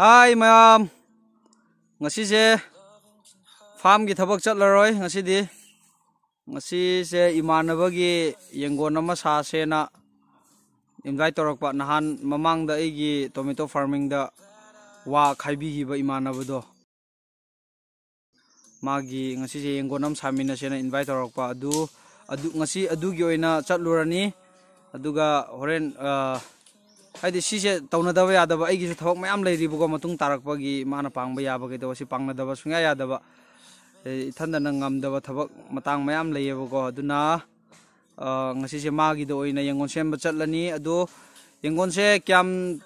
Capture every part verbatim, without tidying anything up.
ꯍꯥꯏ ꯃꯌꯥꯝ, ꯉꯁꯤꯁꯦ ꯐꯥꯝꯒꯤ ꯊꯕꯛ ꯆꯠꯂꯔꯣꯏ ꯉꯁꯤꯗꯤ꯫ ꯉꯁꯤꯁꯦ ꯏꯃꯥꯟꯅꯕꯒꯤ ꯌꯦꯡꯒꯣꯟ ꯑꯃ ꯁꯥꯁꯦꯅ ꯏꯟꯚꯥꯏꯠ ꯇꯧꯔꯛꯄ꯫ ꯅꯍꯥꯟ ꯃꯃꯥꯡꯗ ꯑꯩꯒꯤ ꯇꯣꯃꯦꯇꯣ ꯐꯥꯔꯃꯤꯡꯗ ꯋꯥ ꯈꯥꯏꯕꯤꯈꯤꯕ ꯏꯃꯥꯟꯅꯕꯗꯣ, ꯃꯥꯒꯤ ꯉꯁꯤꯁꯦ ꯌꯦꯡꯒꯣꯟ ꯑꯃ ꯁꯥꯃꯤꯟꯅꯁꯦꯅ ꯏꯟꯚꯥꯏꯠ ꯇꯧꯔꯛꯄ꯫ ꯑꯗꯨ, ꯑꯗꯨ ꯉꯁꯤ ꯑꯗꯨꯒꯤ ꯑꯣꯏꯅ ꯆꯠꯂꯨꯔꯅꯤ꯫ ꯑꯗꯨꯒ ꯍꯣꯔꯦꯟ, ꯑ, ꯍꯥꯏꯗꯤ ꯁꯤꯁꯦ ꯇꯧꯅꯗꯕ ꯌꯥꯗꯕ, ꯑꯩꯒꯤꯁꯨ ꯊꯕꯛ ꯃꯌꯥꯝ ꯂꯩꯔꯤꯕꯀꯣ, ꯃꯇꯨꯡ ꯇꯥꯔꯛꯄꯒꯤ ꯃꯥꯅ ꯄꯥꯡꯕ ꯌꯥꯕ ꯀꯩꯗꯧꯕ, ꯁꯤ ꯄꯥꯡꯅꯗꯕ ꯁꯨꯡꯌꯥ ꯌꯥꯗꯕ꯫ ꯑꯦ, ꯏꯊꯟꯗꯅ ꯉꯝꯗꯕ ꯊꯕꯛ ꯃꯇꯥꯡ ꯃꯌꯥꯝ ꯂꯩꯌꯦꯕꯀꯣ꯫ ꯑꯗꯨꯅ, ꯑ, ꯉꯁꯤꯁꯦ ꯃꯥꯒꯤꯗ ꯑꯣꯏꯅ ꯌꯦꯡꯒꯣꯟ ꯁꯦꯝꯕ ꯆꯠꯂꯅꯤ꯫ ꯑꯗꯣ ꯌꯦꯡꯒꯣꯟꯁꯦ ꯀꯌꯥꯝ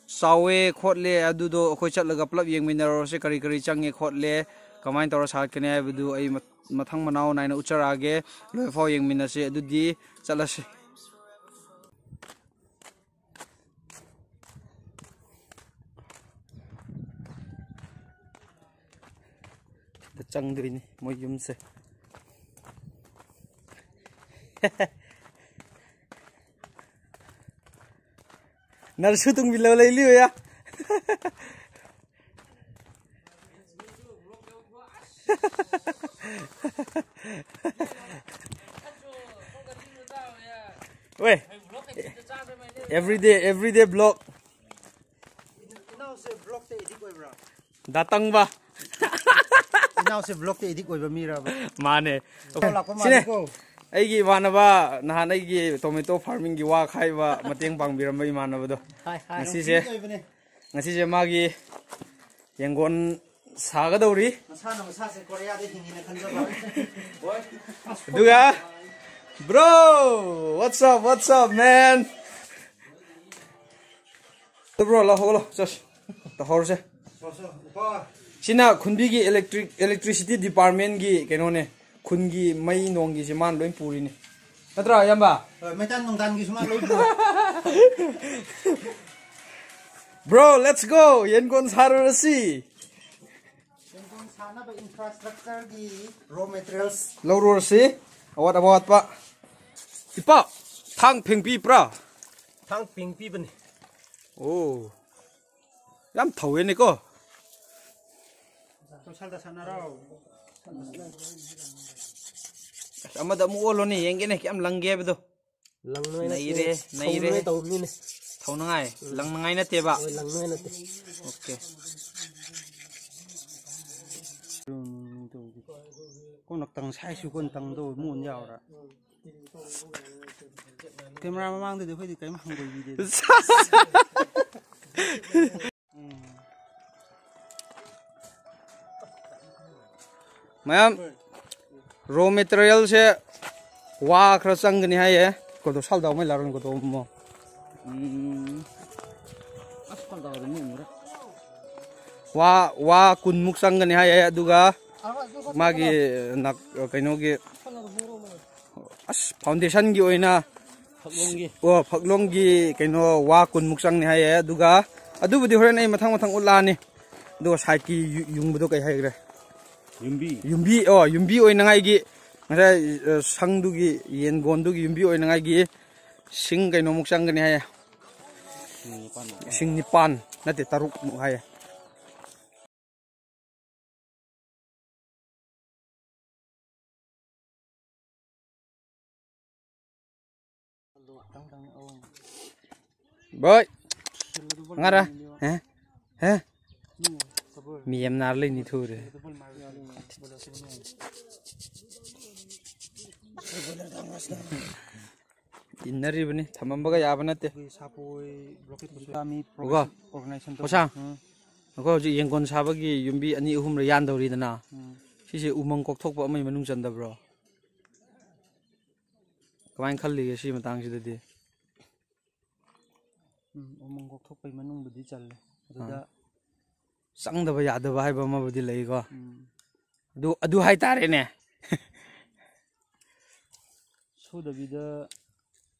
ꯆꯥꯎꯋꯦ ꯈꯣꯠꯂꯦ ꯑꯗꯨꯗꯣ ꯑꯩꯈꯣꯏ ꯆꯠꯂꯒ ꯄꯨꯂꯞ ꯌꯦꯡꯃꯤꯟꯅꯔꯨꯔꯁꯦ, ꯀꯔꯤ ꯀꯔꯤ ꯆꯪꯉꯦ ꯈꯣꯠꯂꯦ, ꯀꯃꯥꯏꯅ ꯇꯧꯔ ꯁꯥꯒꯠꯀꯅꯤ ꯍꯥꯏꯕꯗꯨ ꯑꯩ ꯃ-, ꯃꯊꯪ ꯃꯅꯥꯎ ꯅꯥꯏꯅ ꯎꯠꯆꯔꯛꯑꯒꯦ꯫ ꯂꯣꯏꯐꯥꯎ ꯌꯦꯡꯃꯤꯟꯅꯁꯦ꯫ ꯑꯗꯨꯗꯤ ꯆꯠꯂꯁꯤ꯫ ꯁꯤꯗ ꯆꯪꯗꯣꯏꯅꯤ ꯃꯣꯏ ꯌꯨꯝꯁꯦ꯫ ꯅꯔꯁꯨ ꯇꯨꯡꯕꯤꯜꯂ ꯂꯩ ꯂꯤꯌꯣꯌꯥ꯫ ꯋꯦ, everyday, everyday vlog. ꯏꯅꯥꯎꯁꯦ ꯕ꯭ꯂꯣꯛꯇ ꯑꯦꯗꯤꯛ ꯑꯣꯏꯕ꯭ꯔꯥ? ꯗꯥꯇꯪꯕ꯫ ꯏꯅꯥꯎꯁꯦ ꯕ꯭ꯂꯣꯛꯇ ꯑꯦꯗꯤꯛ ꯑꯣꯏꯕ ꯃꯤꯔꯕ? ꯃꯥꯅꯦ꯫ ꯏꯅꯥꯎ ꯂꯥꯛꯄ ꯁꯤꯅꯦ꯫ ꯃꯥꯜꯂꯤꯀꯣ꯫ ꯑꯩꯒꯤ ꯏꯃꯥꯟꯅꯕ ꯅꯍꯥꯟ ꯑꯩꯒꯤ ꯇꯣꯃꯦꯇꯣ ꯐꯥꯔꯃꯤꯡꯒꯤ ꯋꯥ ꯈꯥꯏꯕ ꯃꯇꯦꯡ ꯄꯥꯡꯕꯤꯔꯝꯕ ꯏꯃꯥꯟꯅꯕꯗꯣ꯫ ꯍꯥꯏ, ꯍꯥꯏ꯫ ꯉꯁꯤꯁꯦ, ꯑꯦꯗꯤꯛ ꯑꯣꯏꯕꯅꯦ꯫ ꯉꯁꯤꯁꯦ ꯃꯥꯒꯤ ꯌꯦꯡꯒꯣꯟ ꯁꯥꯒꯗꯧꯔꯤ꯫ ꯃꯁꯥꯅ ꯃꯁꯥꯁꯦ ꯀꯣꯔꯤꯌꯥꯗ ꯍꯤꯡꯉꯤꯅ ꯈꯟꯖꯕ꯫ ꯑꯗꯨꯒ, bro, what's up, what's up, man? Bro, ꯂꯥꯛꯑꯣ, ꯍꯧꯒꯠꯂꯣ, ꯆꯠꯁꯤ꯫ ꯇꯧꯍꯧꯔꯁꯦ꯫ ꯁꯤꯅ ꯈꯨꯟꯕꯤꯒꯤ electric, electricity departmentꯀꯤ ꯀꯩꯅꯣꯅꯦ꯫ ꯈꯨꯟꯒꯤ ꯃꯩ ꯅꯣꯡꯒꯤꯁꯦ ꯃꯥꯅ ꯂꯣꯏ ꯄꯨꯔꯤꯅꯦ꯫ ꯅꯠꯇ꯭ꯔꯥ, ꯏꯌꯥꯝꯕ? ꯍꯣꯏ, ꯃꯩꯇꯥꯟ ꯅꯨꯡꯇꯥꯟꯒꯤꯁꯨ ꯃꯥ ꯂꯣꯏ ꯄꯨꯔꯦ꯫ Bro, let's go! ꯌꯦꯟꯒꯣꯟ ꯁꯥꯔꯨꯔꯁꯤ! ꯌꯦꯟꯒꯣꯟ ꯁꯥꯅꯕ infrastructureꯒꯤ raw materials ꯂꯧꯔꯨꯔꯁꯤ꯫ ꯑꯋꯥꯠ ꯑꯋꯥꯠꯄ꯫ ꯏꯄꯥ, ꯊꯥꯡ ꯐꯦꯡꯕꯤꯕ꯭ꯔꯥ? ꯊꯥꯡ ꯐꯦꯡꯕꯤꯕꯅꯤ꯫ ꯑꯣ꯫ ꯌꯥꯝ ꯊꯧꯋꯦꯅꯦꯀꯣ꯫ ꯆꯧꯁꯜꯗ ꯁꯥꯟꯅꯔꯣ꯫ ꯑꯁ, ꯑꯃꯗ ꯑꯃꯨꯛ ꯑꯣꯜꯂꯣꯅꯦ, ꯌꯦꯡꯒꯦꯅꯦ ꯀꯌꯥꯝ ꯂꯪꯒꯦ ꯍꯥꯏꯕꯗꯣ꯫ ꯂꯪꯅꯉꯥꯏ ꯅꯠꯇꯦ, ꯅꯩꯔꯦ, ꯅꯩꯔꯦ꯫ ꯊꯧꯅꯉꯥꯏ ꯇꯧꯕꯅꯤꯅꯦ꯫ ꯊꯧꯅꯉꯥꯏ, ꯎꯝ꯫ ꯂꯪꯅꯉꯥꯏ ꯅꯠꯇꯦꯕ꯫ ꯍꯣꯏ, ꯂꯪꯅꯉꯥꯏ ꯅꯠꯇꯦ꯫ ꯑꯣꯀꯦ꯫ ꯀꯣꯟꯅ ꯇꯪ ꯁꯥꯏꯁꯨ ꯀꯣꯟ ꯇꯪꯗꯧ ꯃꯨꯟ ꯌꯥꯎꯔ꯫ ꯀꯦꯃꯦꯔꯥ ꯃꯃꯥꯡꯗꯗꯤ ꯑꯩꯈꯣꯏꯗꯤ ꯀꯔꯤꯝ ꯍꯪꯒꯣꯏꯕꯤꯗꯦ꯫ ꯎꯝ꯫ ꯃꯌꯥꯝ, ꯔꯣ ꯃꯦꯇꯔꯤꯌꯦꯜꯁꯦ ꯋꯥ ꯈꯔ ꯆꯪꯒꯅꯤ ꯍꯥꯏꯌꯦ꯫ ꯀꯣꯗꯣ ꯁꯥꯜꯗꯥꯎ ꯃꯩ ꯂꯥꯔꯣꯏ ꯀꯣꯗꯣ ꯑꯃꯣ꯫ ꯎꯝ꯫ ꯑꯁ, ꯁꯥꯜꯗꯥꯎꯗ ꯃꯤ ꯎꯔꯦ꯫ ꯋꯥ, ꯋꯥ ꯀꯨꯟꯃꯨꯛ ꯆꯪꯒꯅꯤ ꯍꯥꯏꯌꯦ꯫ ꯑꯗꯨꯒ ꯃꯥꯒꯤ ꯅꯥꯛ-, ꯀꯩꯅꯣꯒꯤ, ꯑꯁ, ꯐꯥꯎꯟꯗꯦꯁꯟꯒꯤ ꯑꯣꯏꯅ ꯐꯛꯂꯣꯡꯒꯤ꯫ ꯑꯣ, ꯐꯛꯂꯣꯡꯒꯤ ꯀꯩꯅꯣ ꯋꯥ ꯀꯨꯟꯃꯨꯛ ꯆꯪꯅꯤ ꯍꯥꯏꯌꯦ꯫ ꯑꯗꯨꯒ ꯑꯗꯨꯕꯨꯗꯤ ꯍꯣꯔꯦꯟ ꯑꯩ ꯃꯊꯪ ꯃꯊꯪ ꯎꯠꯂꯛꯑꯅꯤ꯫ ꯑꯗꯨꯒ ꯁꯥꯏꯠꯀꯤ ꯌꯨ-, ꯌꯨꯡꯕꯗꯣ ꯀꯩ ꯍꯥꯏꯈ꯭ꯔꯦ? ꯌꯨꯝꯕꯤ꯫ ꯌꯨꯝꯕꯤ, ꯑꯣ, ꯌꯨꯝꯕꯤ ꯑꯣꯏꯅꯉꯥꯏꯒꯤ ꯉꯁꯥꯏ, ꯑ, ꯁꯪꯗꯨꯒꯤ, ꯌꯦꯟꯒꯣꯟꯗꯨꯒꯤ ꯌꯨꯝꯕꯤ ꯑꯣꯏꯅꯉꯥꯏꯒꯤ ꯁꯤꯡ ꯀꯩꯅꯣꯃꯨꯛ ꯆꯪꯒꯅꯤ ꯍꯥꯏꯌꯦ꯫ ꯁꯤꯡ ꯅꯤꯄꯥꯟꯃꯨꯛ꯫ ꯁꯤꯡ ꯅꯤꯄꯥꯟ ꯅꯠꯇꯦ, ꯇꯔꯨꯛꯃꯨꯛ ꯍꯥꯏꯌꯦ꯫ ꯚꯥꯏ, ꯉꯥꯔ, ꯍꯦ? ꯍꯦ? ꯃꯤ ꯌꯥꯝ ꯅꯥꯔ ꯂꯩꯅꯤ ꯊꯨꯔꯦ꯫ ꯏꯟꯅꯔꯤꯕꯅꯤ, ꯊꯝꯃꯝꯕꯒ ꯌꯥꯕ ꯅꯠꯇꯦ꯫ ꯑꯩꯈꯣꯏ ꯁꯥꯄꯣꯏ ꯕ꯭ꯂꯣꯀꯦꯠ ꯄꯣꯁꯥ-, ꯎꯒꯣ꯫ ꯑꯣꯔꯒꯅꯥꯏꯖꯦꯁꯟ ꯇꯧꯕ꯫ ꯄꯣꯁꯥ꯫ ꯎꯝ꯫ ꯑꯩꯈꯣꯏ ꯍꯧꯖꯤꯛ ꯌꯦꯡꯒꯣꯟ ꯁꯥꯕꯒꯤ ꯌꯨꯝꯕꯤ ꯑꯅꯤ ꯑꯍꯨꯝꯔ ꯌꯥꯟꯗꯧꯔꯤꯗꯅ꯫ ꯎꯝ꯫ ꯁꯤꯁꯦ ꯎꯃꯪ ꯀꯣꯛꯊꯣꯛꯄ ꯑꯃꯒꯤ ꯃꯅꯨꯡ ꯆꯟꯗꯕ꯭ꯔꯣ? ꯀꯃꯥꯏꯅ ꯈꯜꯂꯤꯒꯦ ꯁꯤ ꯃꯇꯥꯡꯁꯤꯗꯗꯤ? ꯎꯝ, ꯎꯃꯪ ꯀꯣꯛꯊꯣꯛꯄꯒꯤ ꯃꯅꯨꯡꯕꯨꯗꯤ ꯆꯜꯂꯦ꯫ ꯑꯗꯨꯗ ꯑꯥ꯫ ꯆꯪꯗꯕ ꯌꯥꯗꯕ ꯍꯥꯏꯕ ꯑꯃꯕꯨꯗꯤ ꯂꯩꯀꯣ꯫ ꯎꯝ꯫ ꯑꯗꯨ, ꯑꯗꯨ ꯍꯥꯏꯇꯥꯔꯦꯅꯦ꯫ ꯁꯨꯗꯕꯤꯗ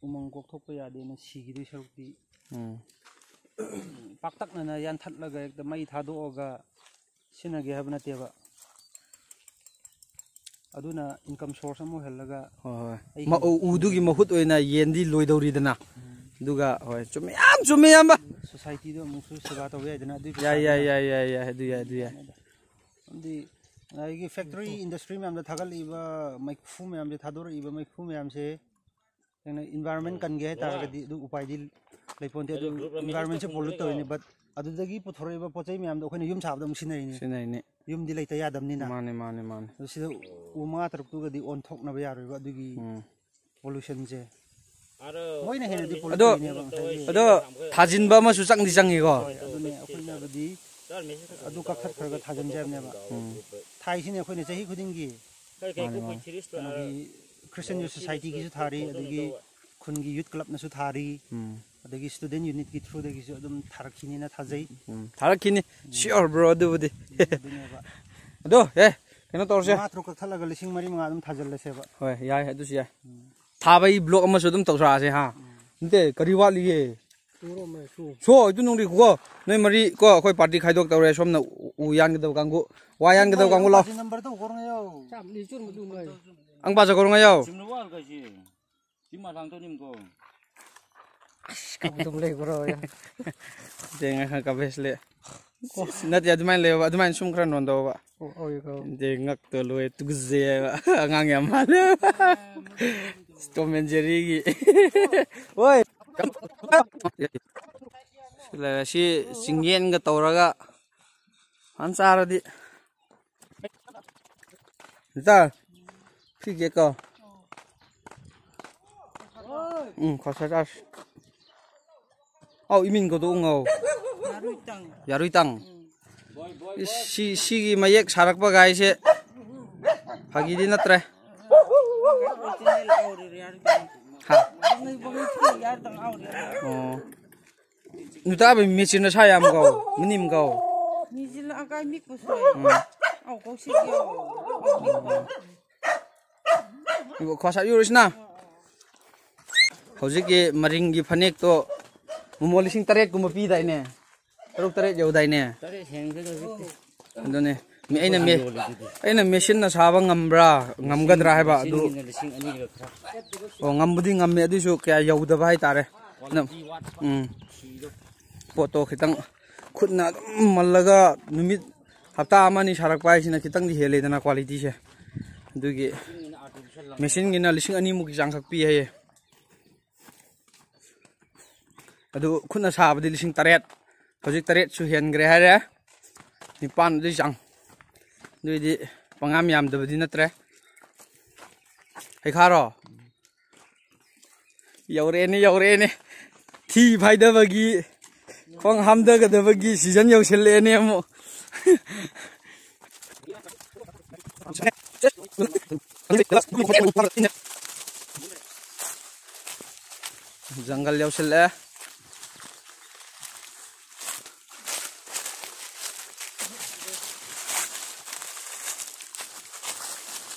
ꯎꯃꯪ ꯀꯣꯛꯊꯣꯛꯄ ꯌꯥꯗꯦꯅ ꯁꯤꯈꯤꯗꯣꯏ ꯁꯔꯨꯛꯇꯤ, ꯎꯝ꯫ ꯄꯥꯛꯇꯛꯅꯅ ꯌꯥꯟꯊꯠꯂꯒ ꯍꯦꯛꯇ ꯃꯩ ꯊꯥꯗꯣꯛꯑꯒ ꯁꯤꯖꯤꯟꯅꯒꯦ ꯍꯥꯏꯕ ꯅꯠꯇꯦꯕ꯫ ꯑꯗꯨꯅ income source ꯑꯃ ꯑꯣꯏꯍꯜꯂꯒ ꯍꯣꯏ, ꯍꯣꯏ꯫ ꯑꯩꯒꯤ ꯃ-, ꯎ-, ꯎꯗꯨꯒꯤ ꯃꯍꯨꯠ ꯑꯣꯏꯅ ꯌꯦꯟꯗꯤ ꯂꯣꯏꯗꯧꯔꯤꯗꯅ꯫ ꯎꯝ꯫ ꯑꯗꯨꯒ ꯍꯣꯏ, ꯆꯨꯝꯃꯦ, ꯌꯥꯝ ꯆꯨꯝꯃꯦ, ꯏꯌꯥꯝꯕ꯫ ꯁꯣꯁꯥꯏꯇꯤꯗꯣ ꯑꯃꯨꯛꯁꯨ ꯁꯦꯕꯥ ꯇꯧꯕ ꯌꯥꯏꯗꯅ, ꯑꯗꯨꯒꯤ ꯌꯥꯏ, ꯌꯥꯏ, ꯄꯩꯁꯥꯗꯨꯅ꯫ ꯌꯥꯏ, ꯌꯥꯏ, ꯌꯥꯏ, ꯑꯗꯨ ꯌꯥꯏ, ꯑꯗꯨ ꯌꯥꯏ꯫ ꯑꯃꯗꯤ ꯑꯗꯒꯤ ꯐꯦꯛꯇꯔꯤ, ꯏꯟꯗꯁꯇ꯭ꯔꯤ ꯃꯌꯥꯝꯗ ꯊꯥꯒꯠꯂꯛꯏꯕ ꯃꯩꯈꯨ ꯃꯌꯥꯝꯁꯦ, ꯊꯥꯗꯣꯔꯛꯏꯕ ꯃꯩꯈꯨ ꯃꯌꯥꯝꯁꯦ, ꯁꯦꯡꯅ ꯏꯟꯚꯥꯏꯔꯣꯟꯃꯦꯟ ꯀꯟꯒꯦ ꯍꯥꯏ ꯇꯥꯔꯒꯗꯤ ꯑꯗꯨ ꯎꯄꯥꯏꯗꯤ ꯂꯩꯄꯣꯟꯇꯦ꯫ ꯑꯗꯨ ꯏꯟꯚꯥꯏꯔꯣꯟꯃꯦꯟꯁꯦ ꯄꯣꯂꯨꯠ ꯇꯧꯔꯤꯅꯤ, ꯕꯠ ꯑꯗꯨꯗꯒꯤ ꯄꯨꯊꯣꯔꯛꯏꯕ ꯄꯣꯠ ꯆꯩ ꯃꯌꯥꯝꯗꯣ ꯑꯩꯈꯣꯏꯅ ꯌꯨꯝ ꯁꯥꯕꯗ ꯑꯃꯨꯛ ꯁꯤꯖꯤꯟꯅꯔꯤꯅꯤ꯫ ꯁꯤꯖꯤꯟꯅꯔꯤꯅꯤ꯫ ꯌꯨꯝꯗꯤ ꯂꯩꯇ ꯌꯥꯗꯕꯅꯤꯅ꯫ ꯃꯥꯅꯦ, ꯃꯥꯅꯦ, ꯃꯥꯅꯦ꯫ ꯑꯗꯨ ꯁꯤꯗ ꯎ ꯃꯉꯥ ꯇꯔꯨꯛꯇꯨꯒꯗꯤ ꯑꯣꯟꯊꯣꯛꯅꯕ ꯌꯥꯔꯣꯏꯕ, ꯑꯗꯨꯒꯤ ꯎꯝ꯫ ꯄꯣꯂꯨꯁꯟꯁꯦ꯫ ꯃꯣꯏꯅ ꯍꯦꯟꯅꯗꯤ ꯄꯣꯂꯨꯠ ꯑꯗꯣ, ꯇꯧꯔꯤꯅꯦꯕ, ꯉꯁꯥꯏꯒꯤ꯫ ꯑꯗꯣ ꯊꯥꯖꯤꯟꯕ ꯑꯃꯁꯨ ꯆꯪꯗꯤ ꯆꯪꯉꯤꯀꯣ꯫ ꯍꯣꯏ, ꯑꯗꯨꯅꯦ ꯑꯩꯈꯣꯏꯅꯕꯨꯗꯤ ꯑꯗꯨ ꯀꯛꯊꯠꯈ꯭ꯔꯒ ꯊꯥꯖꯤꯟꯖꯦ ꯍꯥꯏꯕꯅꯦꯕ꯫ ꯎꯝ꯫ ꯊꯥꯏꯁꯤꯅꯦ ꯑꯩꯈꯣꯏꯅ ꯆꯍꯤ ꯈꯨꯗꯤꯡꯒꯤ꯫ ꯀꯩꯅꯣꯒꯤ ꯈ꯭ꯔꯤꯁꯇꯤꯌꯟ ꯌꯨꯠ ꯁꯣꯁꯥꯏꯇꯤꯒꯤꯁꯨ ꯊꯥꯔꯤ, ꯑꯗꯒꯤ ꯈꯨꯟꯒꯤ ꯌꯨꯠ ꯀ꯭ꯂꯕꯅꯁꯨ ꯊꯥꯔꯤ, ꯎꯝ꯫ ꯑꯗꯒꯤ ꯁ꯭ꯇꯨꯗꯦꯟ ꯌꯨꯅꯤꯠꯀꯤ ꯊ꯭ꯔꯨꯗꯒꯤꯁꯨ ꯑꯗꯨꯝ ꯊꯥꯔꯛꯈꯤꯅꯤꯅ ꯊꯥꯖꯩ꯫ ꯎꯝ, ꯊꯥꯔꯛꯈꯤꯅꯤ꯫ ꯁꯤꯌꯣꯔ, ꯕ꯭ꯔꯣ, ꯑꯗꯨꯕꯨꯗꯤ꯫ ꯑꯗꯨꯅꯦꯕ꯫ ꯑꯗꯣ, ꯑꯦ, ꯀꯩꯅꯣ ꯇꯧꯔꯁꯦ꯫ ꯃꯉꯥ ꯇꯔꯨꯛ ꯀꯛꯊꯠꯂꯒ ꯂꯤꯁꯤꯡ ꯃꯔꯤ ꯃꯉꯥ ꯑꯗꯨꯝ ꯊꯥꯖꯤꯜꯂꯁꯦꯕ꯫ ꯍꯣꯏ, ꯌꯥꯏ, ꯑꯗꯨꯁꯨ ꯌꯥꯏ꯫ ꯎꯝ꯫ ꯊꯥꯕꯒꯤ ꯕ꯭ꯂꯣꯛ ꯑꯃꯁꯨ ꯑꯗꯨꯝ ꯇꯧꯊꯣꯔꯛꯑꯁꯦ, ꯍꯥ? ꯎꯝ꯫ ꯅꯠꯇꯦ, ꯀꯔꯤ ꯋꯥꯠꯂꯤꯒꯦ? ꯁꯣ, ꯑꯗꯨ ꯅꯨꯡꯗꯤ ꯀꯣ, ꯅꯣꯏ ꯃꯔꯤ ꯀꯣ, ꯑꯩꯈꯣꯏ ꯄꯥꯔꯇꯤ ꯈꯥꯏꯗꯣꯛ ꯇꯧꯔꯦ꯫ ꯁꯣꯝꯅ ꯎ, ꯎ ꯌꯥꯟꯒꯗꯕ ꯀꯥꯡꯕꯨ, ꯋꯥ ꯌꯥꯟꯒꯗꯕ ꯀꯥꯡꯕꯨ ꯂꯥꯛꯑꯣ꯫ ꯄꯥꯔꯇꯤ ꯅꯝꯕꯔꯗꯣ ꯀꯣꯔꯣ ꯉꯥꯏꯌꯣ꯫ ꯑꯪ ꯄꯥꯖ ꯀꯣꯔꯣ ꯉꯥꯏꯌꯣ꯫ ꯆꯤꯡꯅ ꯋꯥ ꯀꯥꯏꯁꯤ꯫ ꯁꯤ ꯃꯥ ꯂꯥꯡ ꯇꯧꯅꯤꯝ ꯀꯣ꯫ ꯑꯁ, ꯀꯕꯨ ꯇꯨꯝ ꯂꯩ ꯀꯣꯔꯣ ꯌꯥ꯫ ꯇꯦꯡ ꯉꯥ ꯈꯔ ꯀꯥꯕꯦꯁ ꯂꯩ꯫ ꯅꯠꯇꯦ, ꯑꯗꯨꯃꯥꯏꯅ ꯂꯩꯌꯣꯕ, ꯑꯗꯨꯃꯥꯏꯅ ꯁꯨꯝ ꯈꯔ ꯅꯣꯟꯗꯧꯕ꯫ ꯑꯣ, ꯑꯣꯏ ꯀꯣ꯫ ꯇꯦꯡ ꯉꯛꯇ ꯂꯣꯏ ꯇꯨꯒꯖꯩ ꯍꯥꯏꯕ꯫ ꯑꯉꯥꯡ ꯌꯥꯝ ꯃꯥꯜꯂꯦ꯫ ꯇꯣꯝ ꯑꯦꯟ ꯖꯦꯔꯤꯒꯤ꯫ ꯍꯣꯏ꯫ ꯁꯤ ꯂꯩꯔꯦ꯫ ꯁꯤ ꯆꯤꯡꯌꯦꯟꯒ ꯇꯧꯔꯒ ꯐꯖꯅ ꯆꯥꯔꯗꯤ꯫ ꯏꯇꯥ, ꯁꯤ ꯀꯦꯛꯀꯣ꯫ ꯎꯝ, ꯈꯣꯔꯁꯥ ꯆꯥꯔꯁꯤ꯫ ꯑꯧ, ꯏꯃꯤꯟ ꯀꯧꯗꯣꯛ ꯉꯧ꯫ ꯌꯥꯔꯨꯏꯇꯪ꯫ ꯌꯥꯔꯨꯏꯇꯪ꯫ ꯎꯝ꯫ ꯏꯁ, ꯁꯤ, ꯁꯤꯒꯤ ꯃꯌꯦꯛ ꯁꯥꯔꯛꯄ ꯒꯥꯏꯁꯦ ꯐꯥꯒꯤꯗꯤ ꯅꯠꯇ꯭ꯔꯦ꯫ ꯑꯣꯔꯤꯖꯤꯅꯦꯜ ꯑꯧꯔꯤꯔ ꯌꯥꯔꯨꯏꯇꯪ꯫ ꯍꯥ? ꯕꯪꯒꯩ, ꯕꯪꯒꯩ ꯊꯤ ꯌꯥꯔꯨꯏꯇꯪ ꯑꯧꯔꯤꯔ꯫ ꯑꯣ꯫ ꯅꯨꯇꯥꯕ ꯃꯦꯆꯤꯟꯅ ꯁꯥ ꯌꯥꯝ ꯀꯧ, ꯃꯅꯤꯝ ꯀꯧ꯫ ꯃꯦꯆꯤꯟ ꯑꯀꯥꯏ ꯃꯤꯛꯄꯁꯨ ꯂꯩ꯫ ꯎꯝ꯫ ꯑꯧ, ꯀꯧꯁꯤꯗꯤ ꯑꯧ꯫ ꯑꯧ, ꯃꯤꯛꯄ꯫ ꯏꯕꯣ, ꯈ꯭ꯋꯥꯁꯥ ꯌꯨꯔꯤꯁꯤꯅ꯫ ꯍꯧꯖꯤꯛꯀꯤ ꯃꯔꯤꯡꯒꯤ ꯐꯅꯦꯛꯇꯣ ꯃꯣꯃꯣ ꯂꯤꯁꯤꯡ ꯇꯔꯦꯠ ꯀꯨꯝꯕ ꯄꯤꯗꯥꯏꯅꯦ? ꯇꯔꯨꯛ ꯇꯔꯦꯠ ꯌꯧꯗꯥꯏꯅꯦ? ꯇꯔꯦꯠ ꯍꯦꯟꯒ꯭ꯔꯦꯗ ꯍꯧꯖꯤꯛꯇꯤ꯫ ꯑꯗꯨꯅꯦ꯫ ꯃꯤ ꯑꯩꯅ ꯃꯦ-, ꯌꯣꯜꯂꯤꯗꯨꯗꯤ꯫ ꯑꯩꯅ ꯃꯦꯆꯤꯟꯅ ꯁꯥꯕ ꯉꯝꯕ꯭ꯔꯥ, ꯉꯝꯒꯗ꯭ꯔꯥ ꯍꯥꯏꯕ ꯑꯗꯨ꯫ ꯃꯦꯆꯤꯟꯒꯤꯅ ꯂꯤꯁꯤꯡ ꯑꯅꯤꯒ ꯈꯔ꯫ ꯑꯣ, ꯉꯝꯕꯨꯗꯤ ꯉꯝꯃꯦ, ꯑꯗꯨꯏꯁꯨ ꯀꯌꯥ ꯌꯧꯗꯕ ꯍꯥꯏꯇꯥꯔꯦ꯫ ꯅꯝ-, ꯎꯝ꯫ ꯄꯣꯠꯇꯣ ꯈꯤꯇꯪ ꯈꯨꯠꯅ ꯑꯗꯨꯝ ꯃꯜꯂꯒ ꯅꯨꯃꯤꯠ ꯍꯞꯇꯥ ꯑꯃ ꯑꯅꯤ ꯁꯥꯔꯛꯄ ꯍꯥꯏꯁꯤꯅ ꯈꯤꯇꯪꯗꯤ ꯍꯦꯜꯂꯦꯗꯅ ꯀ꯭ꯋꯥꯂꯤꯇꯤꯁꯦ꯫ ꯑꯗꯨꯒꯤ ꯃꯦꯆꯤꯟꯒꯤꯅ ꯂꯤꯁꯤꯡ ꯑꯅꯤꯃꯨꯛꯀꯤ ꯆꯥꯡꯈꯛ ꯄꯤ ꯍꯥꯏꯌꯦ꯫ ꯑꯗꯨ ꯈꯨꯠꯅ ꯁꯥꯕꯗꯤ ꯂꯤꯁꯤꯡ ꯇꯔꯦꯠ, ꯍꯧꯖꯤꯛ ꯇꯔꯦꯠꯁꯨ ꯍꯦꯟꯈ꯭ꯔꯦ ꯍꯥꯏꯔꯦ, ꯅꯤꯄꯥꯟ ꯑꯗꯨꯏ ꯆꯥꯡ꯫ ꯑꯗꯨꯏꯗꯤ ꯄꯪꯌꯥꯝ ꯌꯥꯝꯗꯕꯗꯤ ꯅꯠꯇ꯭ꯔꯦ꯫ ꯍꯩꯈꯥꯔꯣ? ꯌꯧꯔꯛꯑꯦꯅꯦ, ꯌꯧꯔꯛꯑꯦꯅꯦ꯫ ꯊꯤ ꯐꯥꯏꯗꯕꯒꯤ, ꯈꯣꯡ ꯍꯥꯝꯊꯒꯗꯕꯒꯤ ꯁꯤꯖꯟ ꯌꯧꯁꯤꯜꯂꯛꯑꯦꯅꯦ ꯑꯃꯨꯛ꯫ ꯖꯪꯒꯜ ꯌꯧꯁꯤꯜꯂꯛꯑꯦ꯫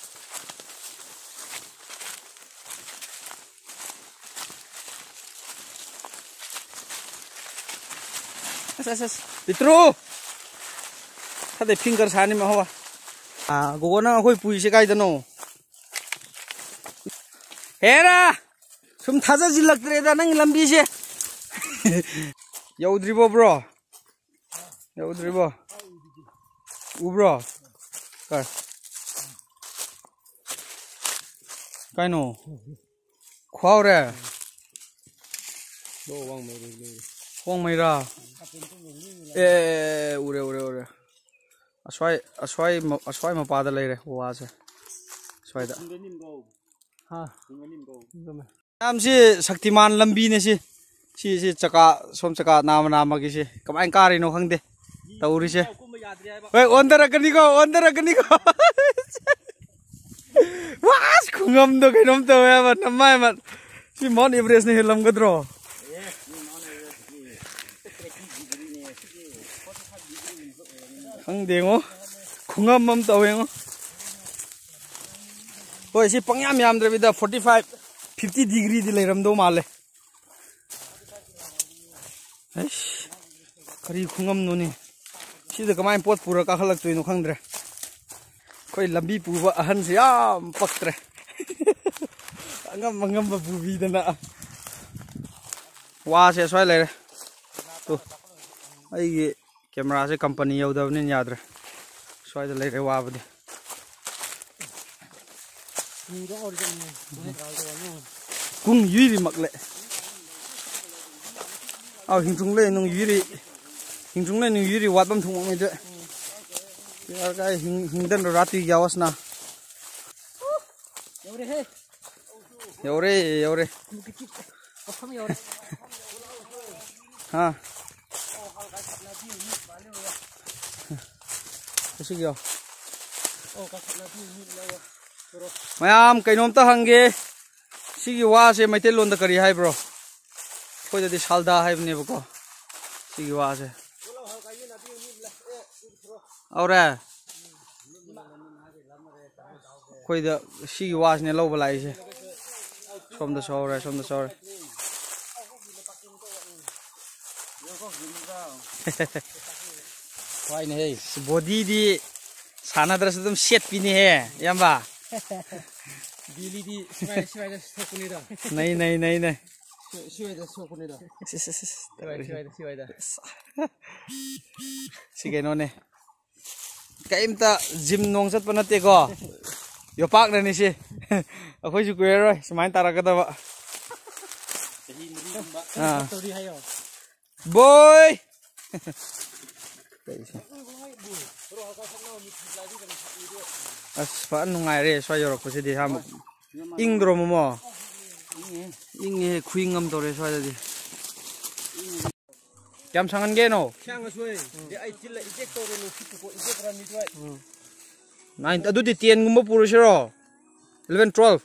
ꯑꯁ, ꯑꯁ, ꯑꯁ꯫ ꯄꯤꯇ꯭ꯔꯨ! ꯈꯔꯗꯤ ꯐꯤꯡꯒꯔ ꯁꯥꯅꯤ ꯃꯍꯣ꯫ ꯑꯥ, ꯒꯣꯒꯣ, ꯅꯪ ꯑꯩꯈꯣꯏ ꯄꯨꯏꯁꯦ ꯀꯥꯏꯗꯅꯣ? ꯍꯦꯔꯥ! ꯁꯨꯝ ꯊꯥꯖꯁꯤꯜꯂꯛꯇ꯭ꯔꯦꯗ ꯅꯪꯒꯤ ꯂꯝꯕꯤꯁꯦ꯫ ꯌꯧꯗ꯭ꯔꯤꯕꯣ, ꯕ꯭ꯔꯣ? ꯌꯧꯗ꯭ꯔꯤꯕꯣ? ꯎꯕ꯭ꯔꯣ? ꯀꯥꯏ? ꯀꯥꯏꯅꯣ? ꯈꯨꯍꯥꯎꯔꯦ? ꯂꯣ, ꯋꯥꯡꯃꯩ ꯂꯩ, ꯂꯩ꯫ ꯋꯥꯡꯃꯩꯔꯥ? ꯑꯦ, ꯑꯦ, ꯑꯦ, ꯎꯔꯦ, ꯎꯔꯦ, ꯎꯔꯦ꯫ ꯑꯁ꯭ꯋꯥꯏ, ꯑꯁ꯭ꯋꯥꯏ ꯃ-, ꯑꯁ꯭ꯋꯥꯏ ꯃꯄꯥꯗ ꯂꯩꯔꯦ ꯋꯥꯁꯦ꯫ ꯑꯁ꯭ꯋꯥꯏꯗ꯫ ꯍꯥ? ꯃꯌꯥꯝꯁꯤ ꯁꯛꯇꯤꯃꯥꯟ ꯂꯝꯕꯤꯅꯦ ꯁꯤ꯫ ꯁꯤ, ꯁꯤ ꯆꯀꯥ, ꯁꯣꯝ ꯆꯀꯥ ꯅꯥꯝꯃ ꯅꯥꯝꯃꯒꯤꯁꯤ ꯀꯃꯥꯏꯅ ꯀꯥꯔꯤꯅꯣ ꯈꯪꯗꯦ ꯇꯧꯔꯤꯁꯦ꯫ ꯍꯣꯏ, ꯑꯣꯟꯊꯔꯛꯀꯅꯤꯀꯣ, ꯑꯣꯟꯊꯔꯛꯀꯅꯤꯀꯣ꯫ ꯋꯥꯁ, ꯈꯨꯉꯝꯗꯣ ꯀꯩꯅꯣꯝ ꯇꯧꯋꯦ ꯍꯥꯏꯕ, ꯅꯃꯥꯏ ꯃꯠ-, ꯁꯤ ꯃꯥꯎꯟ ꯑꯦꯚꯔꯦꯁꯅ ꯍꯦꯜꯂꯝꯒꯗ꯭ꯔꯣ? ꯈꯪꯗꯦꯉꯣ, ꯈꯨꯉꯝ ꯑꯃ ꯇꯧꯋꯦꯉꯣ꯫ ꯍꯣꯏ, ꯁꯤ ꯄꯪꯌꯥꯝ ꯌꯥꯝꯗ꯭ꯔꯕꯤꯗ forty five, fifty degree ꯗꯤ ꯂꯩꯔꯝꯗꯧ ꯃꯥꯜꯂꯦ꯫ ꯑꯩꯁ, ꯀꯔꯤ ꯈꯨꯉꯝꯅꯣꯅꯦ? ꯁꯤꯗ ꯀꯃꯥꯏꯅ ꯄꯣꯠ ꯄꯨꯔ ꯀꯥꯈꯠꯂꯛꯇꯣꯏꯅꯣ ꯈꯪꯗ꯭ꯔꯦ꯫ ꯑꯩꯈꯣꯏ ꯂꯝꯕꯤ ꯄꯨꯕ ꯑꯍꯟꯁꯦ ꯌꯥꯝ ꯄꯛꯇ꯭ꯔꯦ꯫ ꯑꯉꯝ ꯑꯉꯝꯕ ꯄꯨꯕꯤꯗꯅ꯫ ꯋꯥꯁꯦ ꯁ꯭ꯋꯥꯏ ꯂꯩꯔꯦ꯫ ꯇꯨ, ꯑꯩꯒꯤ ꯀꯦꯃꯦꯔꯥꯁꯦ ꯀꯝꯄꯅꯤ ꯌꯧꯗꯕꯅꯤꯅ ꯌꯥꯗ꯭ꯔꯦ꯫ ꯁ꯭ꯋꯥꯏꯗ ꯂꯩꯔꯦ ꯋꯥꯕꯨꯗꯤ꯫ ꯀꯨꯡ ꯌꯨꯏꯔꯤ ꯃꯛꯂꯦ꯫ ꯑꯥꯎ, ꯍꯤꯡꯊꯨꯡ ꯂꯩ ꯅꯨꯡ ꯌꯨꯏꯔꯤ꯫ ꯍꯤꯡꯊꯨꯡ ꯂꯩ ꯅꯨꯡ ꯌꯨꯏꯔꯤ ꯋꯥꯠꯐꯝ ꯊꯨꯡꯉꯝꯃꯤꯗ꯫ ꯌꯥꯔ ꯀꯥꯏ ꯍꯤꯡ-, ꯍꯤꯡꯗꯟ ꯔꯥꯇꯤ ꯌꯥꯋꯁꯅ꯫ ꯌꯧꯔꯦꯍꯦ꯫ ꯌꯧꯔꯦ, ꯌꯧꯔꯦ꯫ ꯃꯐꯝ ꯌꯧꯔꯦ꯫ ꯍꯥ? ꯀꯩꯁꯨ ꯌꯥꯎ꯫ ꯃꯌꯥꯝ ꯀꯩꯅꯣꯝꯇ ꯍꯪꯒꯦ꯫ ꯁꯤꯒꯤ ꯋꯥꯁꯦ ꯃꯩꯇꯩꯂꯣꯟꯗ ꯀꯔꯤ ꯍꯥꯏꯕ꯭ꯔꯣ? ꯑꯩꯈꯣꯏꯗꯗꯤ ꯁꯥꯜꯗꯥ ꯍꯥꯏꯕꯅꯦꯕꯀꯣ꯫ ꯁꯤꯒꯤ ꯋꯥꯁꯦ꯫ ꯍꯧꯔꯦ꯫ ꯑꯩꯈꯣꯏꯗ ꯁꯤꯒꯤ ꯋꯥꯁꯤꯅꯦ ꯂꯧꯕ ꯂꯥꯛꯏꯁꯦ꯫ ꯁꯣꯝꯗꯁꯨ ꯍꯧꯔꯦ, ꯁꯣꯝꯗꯁꯨ ꯍꯧꯔꯦ꯫ ꯍꯣꯏꯅꯦꯍꯦ꯫ ꯕꯣꯗꯤꯗꯤ ꯁꯥꯟꯅꯗ꯭ꯔꯁꯨ ꯑꯗꯨꯝ ꯁꯦꯠꯄꯤꯅꯦꯍꯦ, ꯏꯌꯥꯝꯕ꯫ ꯕꯤꯂꯤꯗꯤ ꯁ꯭ꯋꯥꯏꯗ, ꯁ꯭ꯋꯥꯏꯗ ꯁꯣꯛꯄꯅꯤꯗ꯫ ꯅꯩ, ꯅꯩ, ꯅꯩ, ꯅꯩ꯫ ꯁ꯭ꯋꯥꯏꯗ ꯁꯣꯛꯄꯅꯤꯗ꯫ ꯁꯤ, ꯁꯤ, ꯁꯤ, ꯁꯤ꯫ ꯁ꯭ꯋꯥꯏꯗ, ꯁ꯭ꯋꯥꯏꯗ, ꯁ꯭ꯋꯥꯏꯗ꯫ ꯁꯤ ꯀꯩꯅꯣꯅꯦ꯫ ꯀꯩꯝꯇ ꯖꯤꯝ ꯅꯣꯡ ꯆꯠꯄ ꯅꯠꯇꯦꯀꯣ꯫ ꯌꯣꯄꯥꯛꯅꯅꯤ ꯁꯤ꯫ ꯑꯩꯈꯣꯏꯁꯨ ꯀꯨꯏꯔꯔꯣꯏ ꯁꯨꯃꯥꯏꯅ ꯇꯥꯔꯛꯀꯗꯕ꯫ ꯆꯍꯤ ꯃꯔꯤꯒꯨꯝꯕ꯫ ꯑꯥ꯫ ꯇꯧꯔꯤ ꯍꯥꯏꯌꯣ꯫ ꯕꯣꯏ! ꯑꯁ, ꯐꯖꯅ ꯅꯨꯡꯉꯥꯏꯔꯦ ꯁ꯭ꯋꯥꯏ ꯌꯧꯔꯛꯄꯁꯤꯗꯤ ꯑꯍꯥꯟꯕ꯫ ꯏꯪꯗ꯭ꯔꯣ, ꯃꯣꯃꯣ? ꯏꯪꯉꯦ, ꯈꯨꯏꯪ ꯑꯃ ꯇꯧꯔꯦ ꯁ꯭ꯋꯥꯏꯗꯗꯤ꯫ ꯀꯌꯥꯝ ꯁꯥꯡꯍꯟꯒꯦꯅꯣ? ꯁꯥꯡꯉꯁꯨ ꯑꯩ ꯆꯤꯜꯂ ꯏꯆꯦꯛ ꯇꯧꯔꯦ, ꯅꯨꯡꯁꯤꯠ ꯄꯨꯀꯣ, ꯏꯆꯦꯛ ꯈꯔ ꯃꯤꯗꯨ ꯑꯩ꯫ Nine, ꯑꯗꯨꯗꯤ ten ꯒꯨꯝꯕ ꯄꯨꯔꯁꯤꯔꯣ? Eleven, twelve꯫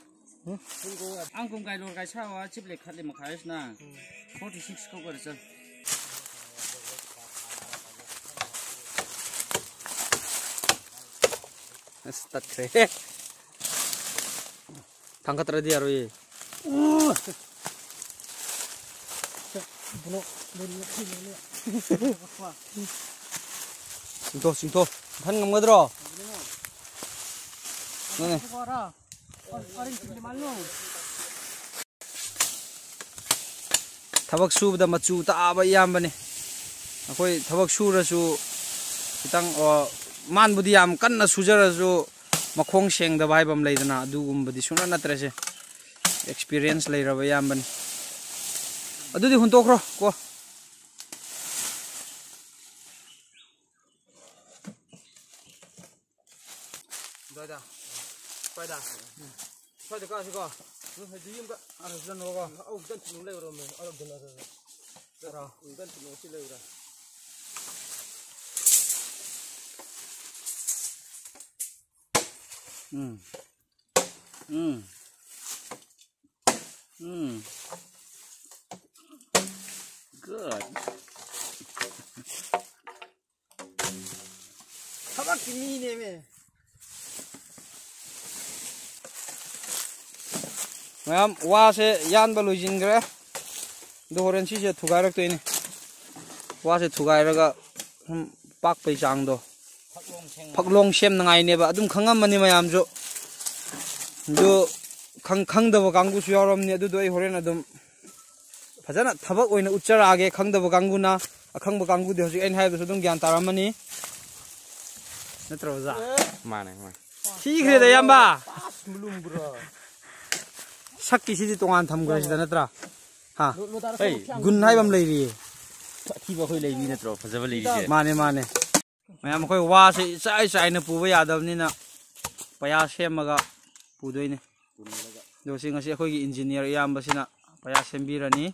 Ang kung kai lor kai sa wa chip le khat le makhai sna. Forty six ko kar chal. ꯑꯁ, ꯇꯠꯈ꯭ꯔꯦ꯫ ꯊꯥꯡꯒꯠꯇ꯭ꯔꯗꯤ ꯌꯥꯔꯣꯏꯌꯦ꯫ ꯆꯤꯡꯊꯣꯛ, ꯆꯤꯡꯊꯣꯛ꯫ ꯏꯊꯟ ꯉꯝꯒꯗ꯭ꯔꯣ? ꯅꯪꯅꯦ꯫ ꯑꯣꯔꯦꯟꯖ ꯁꯤꯡꯗꯤ ꯃꯥꯜꯂꯨ꯫ ꯊꯕꯛ ꯁꯨꯕꯗ ꯃꯆꯨ ꯇꯥꯕ ꯏꯌꯥꯝꯕꯅꯤ꯫ ꯑꯩꯈꯣꯏ ꯊꯕꯛ ꯁꯨꯔꯁꯨ ꯈꯤꯇꯪ, ꯑꯣ, ꯃꯥꯟꯕꯨꯗꯤ ꯌꯥꯝ ꯀꯟꯅ ꯁꯨꯖꯔꯁꯨ ꯃꯈꯣꯡ ꯁꯦꯡꯗꯕ ꯍꯥꯏꯕ ꯑꯃ ꯂꯩꯗꯅ, ꯑꯗꯨꯒꯨꯝꯕꯗꯤ ꯁꯨꯡꯅꯠ ꯅꯠꯇ꯭ꯔꯦꯁꯦ꯫ ꯑꯦꯛꯁꯄꯤꯔꯤꯌꯦꯟꯁ ꯂꯩꯔꯕ ꯏꯌꯥꯝꯕꯅꯤ꯫ ꯑꯗꯨꯗꯤ ꯍꯨꯟꯇꯣꯛꯈ꯭ꯔꯣ ꯀꯣ꯫ ꯑꯗꯨꯋꯥꯏꯗ꯫ ꯁ꯭ꯋꯥꯏꯗ꯫ ꯁ꯭ꯋꯥꯏꯗ ꯀꯛꯑꯁꯤꯀꯣ꯫ ꯎꯝ, ꯑꯗꯨ ꯌꯨꯝꯗ꯫ ꯑꯥꯗ ꯆꯠꯅꯕꯀꯣ꯫ ꯑꯧ, ꯗꯟ ꯊꯤꯟꯅ ꯂꯩꯔꯨꯔꯝꯃꯦ꯫ ꯑꯧ, ꯗꯟ ꯑꯗꯨ꯫ ꯆꯠꯂꯣ꯫ ꯎꯝ, ꯗꯟ ꯊꯤꯟꯅ ꯁꯤ ꯂꯩꯔꯨꯔꯦ꯫ ꯎꯝ꯫ ꯎꯝ꯫ ꯎꯝ꯫ Good. ꯊꯕꯛꯀꯤ ꯃꯤꯅꯦꯃꯦ꯫ ꯃꯌꯥꯝ, ꯋꯥꯁꯦ ꯌꯥꯟꯕ ꯂꯣꯏꯁꯤꯟꯈ꯭ꯔꯦ꯫ ꯑꯗꯣ ꯍꯣꯔꯦꯟ ꯁꯤꯁꯦ ꯊꯨꯒꯥꯏꯔꯛꯇꯣꯏꯅꯤ꯫ ꯋꯥꯁꯦ ꯊꯨꯒꯥꯏꯔꯒ ꯁꯨꯝ ꯄꯥꯛꯄꯩ ꯆꯥꯡꯗꯣ꯫ ꯐꯛꯂꯣꯡ ꯁꯦꯝꯅꯉꯥꯏꯅꯦꯕ꯫ ꯑꯗꯨꯝ ꯈꯪꯉꯝꯃꯅꯤ ꯃꯌꯥꯝꯁꯨ꯫ ꯑꯗꯨ ꯈꯪ-, ꯈꯪꯗꯕ ꯀꯥꯡꯕꯨꯁꯨ ꯌꯥꯎꯔꯝꯅꯤ꯫ ꯑꯗꯨꯗꯣ ꯑꯩ ꯍꯣꯔꯦꯟ ꯑꯗꯨꯝ ꯐꯖꯅ ꯊꯕꯛ ꯑꯣꯏꯅ ꯎꯠꯆꯔꯛꯑꯒꯦ꯫ ꯈꯪꯗꯕ ꯀꯥꯡꯕꯨꯅ, ꯑꯈꯪꯕ ꯀꯥꯡꯕꯨꯗꯤ ꯍꯧꯖꯤꯛ ꯑꯩꯅ ꯍꯥꯏꯕꯗꯁꯨ ꯑꯗꯨꯝ ꯒ꯭ꯌꯥꯟ ꯇꯥꯔꯝꯃꯅꯤ꯫ ꯅꯠꯇ꯭ꯔꯣ, ꯑꯣꯖꯥ? ꯃꯥꯅꯦ, ꯃꯥꯅꯦ꯫ ꯊꯤꯈ꯭ꯔꯦꯗ, ꯏꯌꯥꯝꯕ꯫ ꯑꯁ, ꯃꯨꯂꯨꯝꯕ꯭ꯔꯣ? ꯁꯛꯀꯤꯁꯤꯗꯤ ꯇꯣꯉꯥꯟ ꯊꯝꯈ꯭ꯔꯁꯤꯗ, ꯅꯠꯇ꯭ꯔꯥ? ꯍꯥ? ꯒꯨꯟ ꯍꯥꯏꯕ ꯑꯃ ꯂꯩꯔꯤꯌꯦ꯫ ꯑꯊꯤꯕ ꯑꯩꯈꯣꯏ ꯂꯩꯕꯤ ꯅꯠꯇ꯭ꯔꯣ? ꯐꯖꯕ ꯂꯩꯕꯤꯁꯦ꯫ ꯃꯥꯅꯦ, ꯃꯥꯅꯦ꯫ ꯃꯌꯥꯝ, ꯑꯩꯈꯣꯏ ꯋꯥꯁꯦ ꯏꯆꯥꯏ ꯆꯥꯏꯅ ꯄꯨꯕ ꯌꯥꯗꯕꯅꯤꯅ ꯄꯩꯌꯥ ꯁꯦꯝꯃꯒ ꯄꯨꯗꯣꯏꯅꯤ꯫ ꯑꯗꯣ ꯁꯤ ꯉꯁꯤ ꯑꯩꯈꯣꯏꯒꯤ ꯏꯟꯖꯤꯅꯤꯌꯔ ꯏꯌꯥꯝꯕꯁꯤꯅ ꯄꯩꯌꯥ ꯁꯦꯝꯕꯤꯔꯅꯤ꯫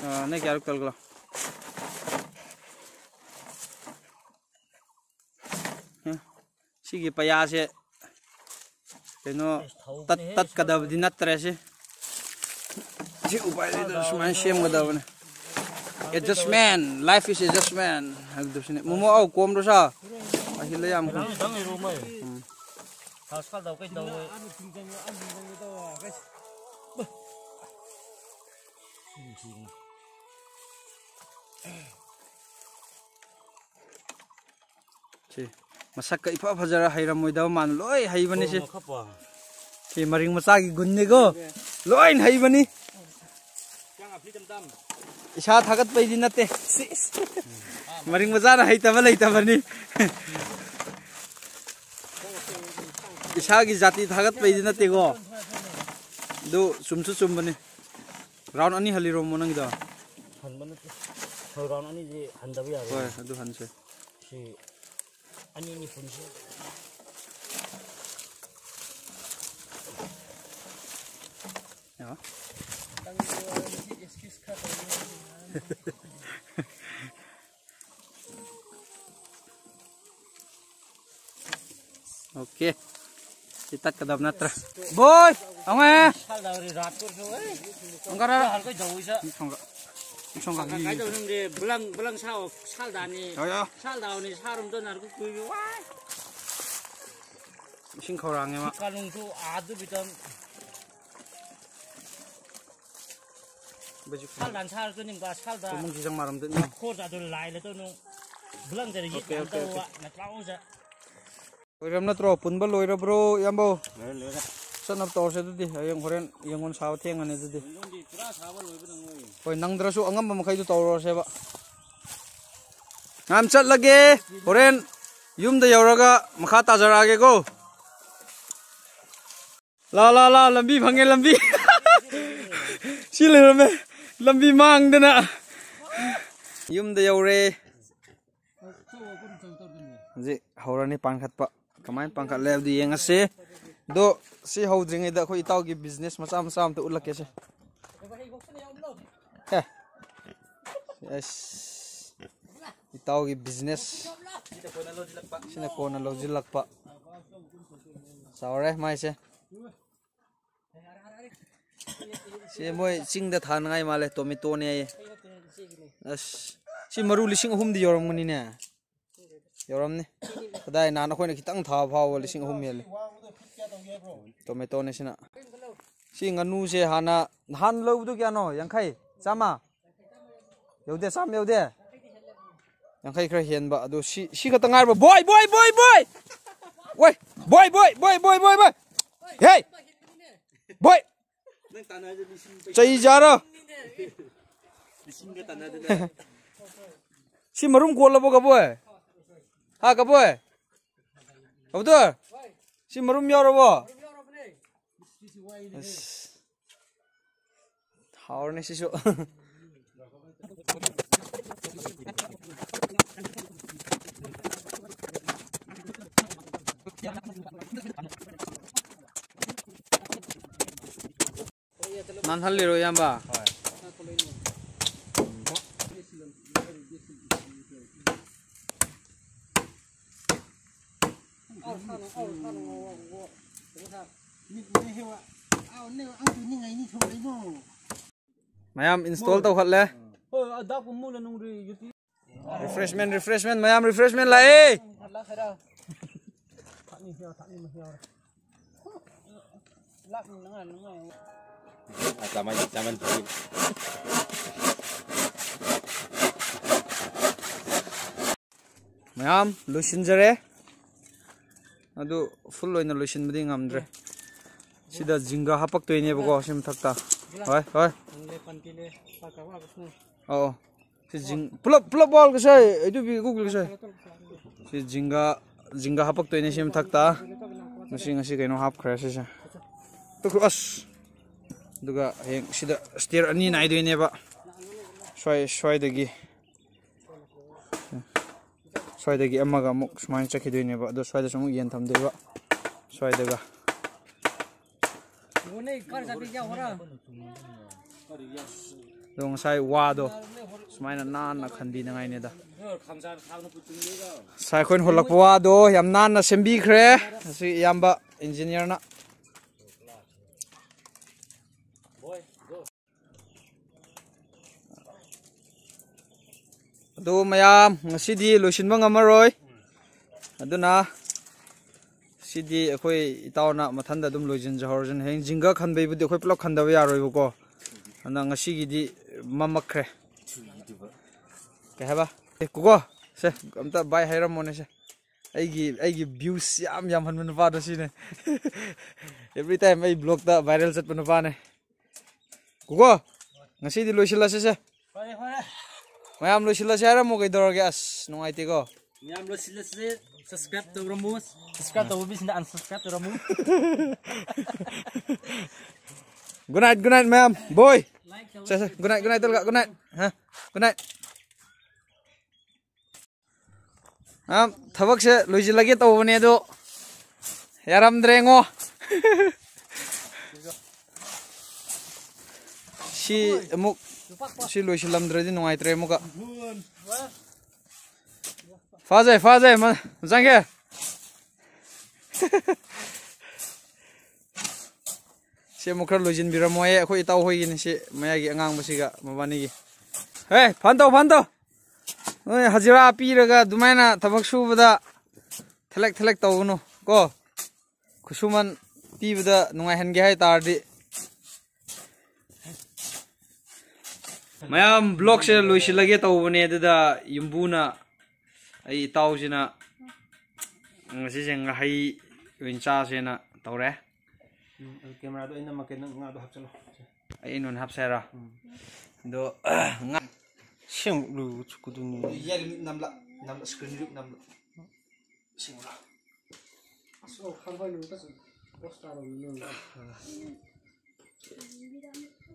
ꯑ, ꯅꯪ ꯀꯌꯥꯔꯛ ꯇꯧꯔꯛꯂꯣ? ꯁꯤꯒꯤ ꯄꯩꯌꯥꯁꯦ ꯀꯩꯅꯣ, ꯇꯠ-, ꯇꯠꯀꯗꯕꯗꯤ ꯅꯠꯇ꯭ꯔꯦ ꯁꯤ꯫ ꯁꯤ ꯎꯄꯥꯏ ꯂꯩꯇꯅ ꯁꯨꯃꯥꯏꯅ ꯁꯦꯝꯒꯗꯕꯅꯦ꯫ Adjustment, life is adjustment ꯍꯥꯏꯕꯗꯨ ꯁꯤꯅꯤ꯫ ꯃꯣꯃꯣ ꯑꯧ ꯀꯣꯝꯗ꯭ꯔꯣ ꯁꯥ? ꯑꯁꯤ ꯂꯩ ꯌꯥꯝ ꯀꯣꯝ꯫ ꯎꯝ꯫ ꯊꯥꯎ ꯁꯥꯜꯗꯧ ꯀꯩꯗꯧ? ꯑꯗꯨ ꯊꯤꯡꯖꯪꯉꯨ, ꯑꯗꯨ ꯊꯤꯡꯖꯪꯉꯨ ꯇꯧ, guys꯫ ꯁꯤ ꯃꯁꯛꯀ ꯏꯐ ꯐꯖꯔ ꯍꯩꯔꯝꯃꯣꯏꯗꯕ ꯃꯥꯅ ꯂꯣꯏ ꯍꯩꯕꯅꯤ ꯁꯤ꯫ ꯁꯤ ꯃꯔꯤꯡ ꯃꯆꯥꯒꯤ ꯒꯨꯟꯅꯤꯀꯣ꯫ ꯂꯣꯏꯅ ꯍꯩꯕꯅꯤ꯫ ꯏꯁꯥ ꯊꯥꯒꯠꯄꯩꯗꯤ ꯅꯠꯇꯦ꯫ ꯁꯤ, ꯃꯔꯤꯡ ꯃꯆꯥꯅ ꯍꯩꯇꯕ ꯂꯩꯇꯕꯅꯤ꯫ ꯏꯁꯥꯒꯤ ꯖꯥꯇꯤ ꯊꯥꯒꯠꯄꯩꯗꯤ ꯅꯠꯇꯦꯀꯣ꯫ ꯑꯗꯨ ꯆꯨꯝꯁꯨ ꯆꯨꯝꯕꯅꯤ꯫ Round ꯑꯅꯤ ꯍꯜꯂꯤꯔꯣꯃꯣ ꯅꯪꯒꯤꯗꯣ? ꯍꯟꯕ ꯅꯠꯇꯦ꯫ ꯍꯣꯏ, round ꯑꯅꯤꯗꯤ ꯍꯟꯗꯕ ꯌꯥꯔꯣꯏ꯫ ꯍꯣꯏ, ꯑꯗꯨ ꯍꯟꯁꯦ꯫ ꯁꯤ ꯑꯅꯤ ꯑꯅꯤ ꯄꯨꯟꯁꯤ꯫ ꯌꯥ꯫ Okay꯫ ꯁꯤ ꯇꯠꯀꯗꯕ ꯅꯠꯇ꯭ꯔꯥ? ꯕꯣꯏ! ꯑꯃꯨꯛ ꯍꯦ! ꯁꯥꯜꯗꯥꯎꯔꯤ ꯔꯥꯠ ꯇꯨꯔꯁꯨ, ꯑꯦ! ꯑꯃꯨꯛ ꯈꯔ ꯍꯜꯀꯣꯏ ꯗꯧꯏꯁ꯫ ꯁꯣꯝꯒ꯫ ꯁꯣꯝꯒ꯫ ꯀꯥꯏꯗꯧ ꯅꯪꯗꯤ ꯕꯂꯪ, ꯕꯂꯪ ꯁꯥꯎ ꯁꯥꯜꯗꯥꯅꯤ꯫ ꯌꯥ, ꯌꯥ꯫ ꯁꯥꯜꯗꯥꯎꯅꯤ ꯁꯥꯔꯨꯝꯗꯣ ꯅꯥꯔꯀ ꯀꯨꯏꯕꯤ ꯋꯥꯏ꯫ ꯏꯁꯤꯡ ꯈꯧꯔꯥꯡꯉꯦ ꯃꯥ꯫ ꯀꯥꯂꯨꯡꯁꯨ ꯑꯥꯗꯨ ꯕꯤꯇꯝ꯫ ꯁꯥꯜꯗꯥꯟ ꯁꯥꯔꯁꯨ ꯅꯤꯡꯕ ꯁꯥꯜꯗꯥ꯫ ꯈꯣꯔꯖꯥꯗꯨ ꯂꯥꯏꯂꯦ ꯇꯧꯅꯨ꯫ ꯕꯂꯪ ꯖꯔ ꯌꯦꯠ ꯌꯥꯝ ꯇꯧꯕ ꯅꯠꯇ꯭ꯔꯥꯎꯖ꯫ ꯂꯣꯏꯔꯝ ꯅꯠꯇ꯭ꯔꯣ? ꯄꯨꯟꯕ ꯂꯣꯏꯔꯕ꯭ꯔꯣ, ꯏꯌꯥꯝꯕꯧ? ꯂꯣꯏꯔꯦ, ꯂꯣꯏꯔꯦ꯫ ꯆꯠꯅꯕ ꯇꯧꯔꯁꯦ ꯑꯗꯨꯗꯤ꯫ ꯍꯌꯦꯡ ꯍꯣꯔꯦꯟ ꯌꯦꯡꯉꯣꯟ ꯁꯥꯕ ꯊꯦꯡꯉꯅꯤ ꯑꯗꯨꯗꯤ꯫ ꯌꯦꯡꯉꯣꯟꯗꯤ ꯄꯨꯔꯥ ꯁꯥꯕ ꯂꯣꯏꯕ ꯅꯪꯉꯣꯏ꯫ ꯍꯣꯏ, ꯅꯪꯗ꯭ꯔꯁꯨ ꯑꯉꯝꯕ ꯃꯈꯩꯗꯣ ꯇꯧꯔꯨꯔꯁꯦꯕ꯫ ꯉꯥꯝ ꯆꯠꯂꯒꯦ꯫ ꯍꯣꯔꯦꯟ ꯌꯨꯝꯗ ꯌꯧꯔꯒ ꯃꯈꯥ ꯇꯥꯖꯔꯛꯑꯒꯦꯀꯣ꯫ ꯂꯥ, ꯂꯥ, ꯂꯥ, ꯂꯝꯕꯤ ꯐꯪꯉꯦ, ꯂꯝꯕꯤ꯫ ꯁꯤ ꯂꯩꯔꯝꯃꯦ꯫ ꯂꯝꯕꯤ ꯃꯥꯡꯗꯅ꯫ ꯌꯨꯝꯗ ꯌꯧꯔꯦ꯫ ꯍꯧꯖꯤꯛ ꯍꯧꯔꯅꯤ ꯄꯥꯟꯈꯠꯄ꯫ ꯀꯃꯥꯏꯅ ꯄꯥꯟꯈꯠꯂꯦ ꯍꯥꯏꯕꯗꯨ ꯌꯦꯡꯉꯁꯤ꯫ ꯑꯗꯣ ꯁꯤ ꯍꯧꯗ꯭ꯔꯤꯉꯩꯗ ꯑꯩꯈꯣꯏ ꯏꯇꯥꯎꯒꯤ business ꯃꯆꯥ ꯃꯆꯥ ꯑꯝꯇ ꯎꯠꯂꯛꯀꯦꯁꯦ꯫ ꯑꯦ꯫ ꯑꯁ꯫ ꯏꯇꯥꯎꯒꯤ business꯫ ꯁꯤꯅ ꯀꯣꯟꯅ ꯂꯧꯁꯤꯜꯂꯛꯄ꯫ ꯆꯥꯎꯔꯦ ꯃꯥꯏꯁꯦ꯫ ꯁꯤ ꯃꯣꯏ ꯆꯤꯡꯗ ꯊꯥꯅꯉꯥꯏ ꯃꯥꯜꯂꯦ, ꯇꯣꯃꯦꯇꯣꯅꯦ ꯍꯥꯏꯌꯦ꯫ ꯑꯁ, ꯁꯤ ꯃꯔꯨ ꯂꯤꯁꯤꯡ ꯑꯍꯨꯝꯗꯤ ꯌꯧꯔꯝꯒꯅꯤꯅꯦ꯫ ꯌꯧꯔꯝꯅꯤ꯫ ꯀꯗꯥꯏ ꯅꯍꯥꯟ ꯑꯩꯈꯣꯏꯅ ꯈꯤꯇꯪ ꯊꯥꯕ ꯐꯥꯎꯕ ꯂꯤꯁꯤꯡ ꯑꯍꯨꯝ ꯍꯦꯜꯂꯦ꯫ ꯇꯣꯃꯦꯇꯣꯅꯦ ꯁꯤꯅ꯫ ꯁꯤ ꯉꯥꯅꯨꯁꯦ ꯍꯥꯟꯅ, ꯅꯍꯥꯟ ꯂꯧꯕꯗꯣ ꯀꯌꯥꯅꯣ? ꯌꯥꯡꯈꯩ? ꯆꯥꯝꯃ? ꯌꯧꯗꯦ, ꯆꯥꯝꯃ ꯌꯧꯗꯦ? ꯌꯥꯡꯈꯩ ꯈꯔ ꯍꯦꯟꯕ꯫ ꯑꯗꯣ ꯁꯤ, ꯁꯤ ꯈꯛꯇ ꯉꯥꯏꯔꯕ꯫ ꯕꯣꯏ, ꯕꯣꯏ, ꯕꯣꯏ, ꯕꯣꯏ! ꯋꯥꯏ! ꯕꯣꯏ, ꯕꯣꯏ, ꯕꯣꯏ, ꯕꯣꯏ, ꯕꯣꯏ, ꯕꯣꯏ! ꯍꯦ! ꯕꯣꯏ! ꯅꯪ ꯇꯥꯟꯅꯔꯗꯤ ꯂꯤꯁꯤꯡ ꯆꯩ ꯆꯥꯔꯣ꯫ ꯂꯤꯁꯤꯡꯒ ꯇꯥꯟꯅꯗꯅ꯫ ꯁꯤ ꯃꯔꯨꯝ ꯀꯣꯜꯂꯕꯣ, ꯀꯕꯣꯏ? ꯍꯥ, ꯀꯕꯣꯏ? ꯀꯕꯨꯇꯔ? ꯁꯤ ꯃꯔꯨꯝ ꯌꯥꯎꯔꯕꯣ? ꯑꯁ꯫ ꯍꯥꯎꯔꯅꯤ ꯁꯤꯁꯨ꯫ ꯅꯥꯟꯍꯜꯂꯤꯔꯣ, ꯏꯌꯥꯝꯕ? ꯍꯣꯏ꯫ ꯃꯌꯥꯝ install ꯇꯧꯈꯠꯂꯦ꯫ Refreshment, refreshment ꯂꯥꯛꯑꯦ꯫ ꯃꯌꯥꯝ ꯂꯣꯏꯁꯤꯟꯖꯔꯦ꯫ ꯑꯗꯨ full ꯑꯣꯏꯅ ꯂꯣꯏꯁꯤꯟꯕꯗꯤ ꯉꯝꯗ꯭ꯔꯦ꯫ ꯁꯤꯗ ꯖꯤꯡꯒ ꯍꯥꯄꯛꯇꯣꯏꯅꯦꯕꯀꯣ, ꯁꯤ ꯃꯊꯛꯇ꯫ ꯍꯣꯏ, ꯍꯣꯏ꯫ ꯑꯧ꯫ ꯁꯤ ꯖꯤꯡ-, ꯄꯨꯂꯞ, ꯄꯨꯂꯞ ꯋꯥꯜꯒꯁꯦ, ꯑꯩꯗꯨꯕꯤ ꯒꯨꯒꯜꯒꯁꯦ꯫ ꯁꯤ ꯖꯤꯡꯒ, ꯖꯤꯡꯒ ꯍꯥꯄꯛꯇꯣꯏꯅꯦ ꯁꯤ ꯃꯊꯛꯇ꯫ ꯉꯁꯤ, ꯉꯁꯤ ꯀꯩꯅꯣ ꯍꯥꯞꯈ꯭ꯔꯦ ꯁꯤꯁꯦ꯫ ꯇꯨꯈ꯭ꯔꯣ ꯑꯁ꯫ ꯑꯗꯨꯒ ꯍꯌꯦꯡ ꯁꯤꯗ stair ꯑꯅꯤ ꯅꯥꯏꯗꯣꯏꯅꯦꯕ꯫ ꯁ꯭ꯋꯥꯏ, ꯁ꯭ꯋꯥꯏꯗꯒꯤ꯫ ꯁ꯭ꯋꯥꯏꯗꯒꯤ ꯑꯃꯒ ꯑꯃꯨꯛ ꯁꯨꯃꯥꯏꯅ ꯆꯠꯈꯤꯗꯣꯏꯅꯦꯕ꯫ ꯑꯗꯣ ꯁ꯭ꯋꯥꯏꯗꯁꯨ ꯑꯃꯨꯛ ꯌꯦꯟ ꯊꯝꯗꯣꯏꯕ꯫ ꯁ꯭ꯋꯥꯏꯗꯒ꯫ ꯑꯗꯣ ꯉꯁꯥꯏ ꯋꯥꯗꯣ ꯁꯨꯃꯥꯏꯅ ꯅꯥꯟꯅ ꯈꯟꯕꯤꯅꯉꯥꯏꯅꯦꯗ꯫ ꯉꯁꯥꯏ ꯑꯩꯈꯣꯏꯅ ꯍꯨꯜꯂꯛꯄ ꯋꯥꯗꯣ ꯌꯥꯝ ꯅꯥꯟꯅ ꯁꯦꯝꯕꯤꯈ꯭ꯔꯦ꯫ ꯑꯁꯤ ꯏꯌꯥꯝꯕ engineerꯅ꯫ ꯑꯗꯣ ꯃꯌꯥꯝ, ꯉꯁꯤꯗꯤ ꯂꯣꯏꯁꯤꯟꯕ ꯉꯝꯃꯔꯣꯏ꯫ ꯑꯗꯨꯅ ꯁꯤꯗꯤ ꯑꯩꯈꯣꯏ ꯏꯇꯥꯎꯅ ꯃꯊꯟꯗ ꯑꯗꯨꯝ ꯂꯣꯏꯁꯤꯟꯖꯍꯧꯔꯁꯤꯅ, ꯍꯌꯦꯡ ꯖꯤꯡꯒ ꯈꯟꯕꯩꯕꯨꯗꯤ ꯑꯩꯈꯣꯏ ꯄꯨꯂꯞ ꯈꯟꯗꯕ ꯌꯥꯔꯣꯏꯕꯀꯣ꯫ ꯑꯗꯨꯅ ꯉꯁꯤꯒꯤꯗꯤ ꯃꯝꯃꯛꯈ꯭ꯔꯦ꯫ ꯀꯩ ꯍꯥꯏꯕ? ꯑꯦ, ꯀꯨꯀꯣ, ꯁꯦ, ꯑꯝꯇ ꯚꯥꯏ ꯍꯥꯏꯔꯝꯃꯣꯅꯦ ꯁꯦ꯫ ꯑꯩꯒꯤ ꯑꯩꯒꯤ ꯚ꯭ꯌꯨꯁ ꯌꯥꯝ ꯌꯥꯝꯍꯟꯕ ꯅꯨꯄꯥꯗꯣ ꯁꯤꯅꯦ꯫ ꯑꯦꯕ꯭ꯔꯤ ꯇꯥꯏꯝ ꯑꯩ ꯕ꯭ꯂꯣꯛꯇ ꯚꯥꯏꯔꯦꯜ ꯆꯠꯄ ꯅꯨꯄꯥꯅꯦ꯫ ꯀꯨꯀꯣ, ꯉꯁꯤꯗꯤ ꯂꯣꯏꯁꯤꯜꯂꯁꯤꯁꯦ꯫ ꯐꯔꯦ, ꯐꯔꯦ꯫ ꯃꯌꯥꯝ ꯂꯣꯏꯁꯤꯜꯂꯁꯤ ꯍꯥꯏꯔꯝꯃꯣ, ꯀꯩꯗꯧꯔꯒꯦ? ꯑꯁ, ꯅꯨꯡꯉꯥꯏꯇꯦꯀꯣ꯫ ꯃꯌꯥꯝ ꯂꯣꯏꯁꯤꯜꯂꯁꯤ꯫ ꯁꯕꯁꯀ꯭ꯔꯥꯏꯕ ꯇꯧꯔꯝꯃꯨ꯫ ꯁꯕꯁꯀ꯭ꯔꯥꯏꯕ ꯇꯧꯕ ꯃꯤꯁꯤꯡꯗ ꯑꯟꯁꯕꯁꯀ꯭ꯔꯥꯏꯕ ꯇꯧꯔꯝꯃꯨ꯫ Good night, good night, ꯃꯌꯥꯝ꯫ ꯕꯣꯏ꯫ ꯂꯥꯏꯛ ꯇꯧ꯫ ꯁꯦ, ꯁꯦ, good night, good night ꯇꯧꯔꯒ, good night꯫ ꯍꯥ? Good night꯫ ꯑ, ꯊꯕꯛꯁꯦ ꯂꯣꯏꯁꯤꯜꯂꯒꯦ ꯇꯧꯕꯅꯦ ꯑꯗꯣ, ꯌꯥꯔꯝꯗ꯭ꯔꯦꯉꯣ꯫ ꯁꯤ ꯑꯃꯨꯛ, ꯁꯤ ꯂꯣꯏꯁꯤꯜꯂꯝꯗ꯭ꯔꯗꯤ ꯅꯨꯡꯉꯥꯏꯇ꯭ꯔꯦ ꯑꯃꯨꯛꯀ꯫ ꯐꯥꯖꯩ, ꯐꯥꯖꯩ, ꯃ-, ꯆꯪꯒꯦ꯫ ꯁꯤ ꯑꯃꯨꯛ ꯈꯔ ꯂꯣꯏꯁꯤꯟꯕꯤꯔꯝꯃꯣꯍꯦ, ꯑꯩꯈꯣꯏ ꯏꯇꯥꯎ ꯍꯣꯏꯒꯤꯅꯤ ꯁꯤ, ꯃꯌꯥꯏꯒꯤ ꯑꯉꯥꯡꯕꯁꯤꯒ ꯃꯕꯥꯅꯤꯒꯤ꯫ ꯍꯦ, ꯐꯟ ꯇꯧ, ꯐꯟ ꯇꯧ꯫ ꯅꯣꯏ ꯍꯖꯤꯔꯥ ꯄꯤꯔꯒ ꯑꯗꯨꯃꯥꯏꯅ ꯊꯕꯛ ꯁꯨꯕꯗ ꯊꯦꯂꯦꯛ ꯊꯦꯂꯦꯛ ꯇꯧꯒꯅꯨ ꯀꯣ꯫ ꯈꯨꯠꯁꯨꯃꯟ ꯄꯤꯕꯗ ꯅꯨꯡꯉꯥꯏꯍꯟꯒꯦ ꯍꯥꯏ ꯇꯥꯔꯗꯤ꯫ ꯃꯌꯥꯝ, ꯕ꯭ꯂꯣꯛꯁꯦ ꯂꯣꯏꯁꯤꯜꯂꯒꯦ ꯇꯧꯕꯅꯦ, ꯑꯗꯨꯗ ꯌꯨꯝꯕꯨꯅ, ꯑꯩ ꯏꯇꯥꯎꯁꯤꯅ ꯉꯁꯤꯁꯦ ꯉꯥꯍꯩ ꯑꯣꯏꯅ ꯆꯥꯁꯦꯅ ꯇꯧꯔꯦ꯫ ꯎꯝ, ꯑꯗꯨ ꯀꯦꯃꯦꯔꯥꯗꯣ ꯑꯩ ꯅꯝꯃꯛꯀꯦ, ꯅꯪ ꯉꯥꯗꯣ ꯍꯥꯞꯆꯜꯂꯣ꯫ ꯑꯩ ꯅꯣꯟ ꯍꯥꯞꯁꯦ ꯍꯥꯏꯔꯣ? ꯎꯝ꯫ ꯑꯗꯣ, ꯉꯥ ꯁꯦꯡ ꯂꯨ ꯆꯨꯀꯨꯗꯨꯅꯤ꯫ ꯌꯥꯔꯤ, ꯃꯤꯠ ꯅꯝꯂ, ꯅꯝꯂ, screen ꯃꯤꯠ ꯅꯝꯂ꯫ ꯁꯦꯡꯂ꯫ ꯑꯁ, ꯑꯣ, ꯈꯪꯕ ꯅꯨꯃꯤꯠꯇꯁꯨ post ꯇꯥꯔꯝꯃꯤ ꯅꯣꯏ꯫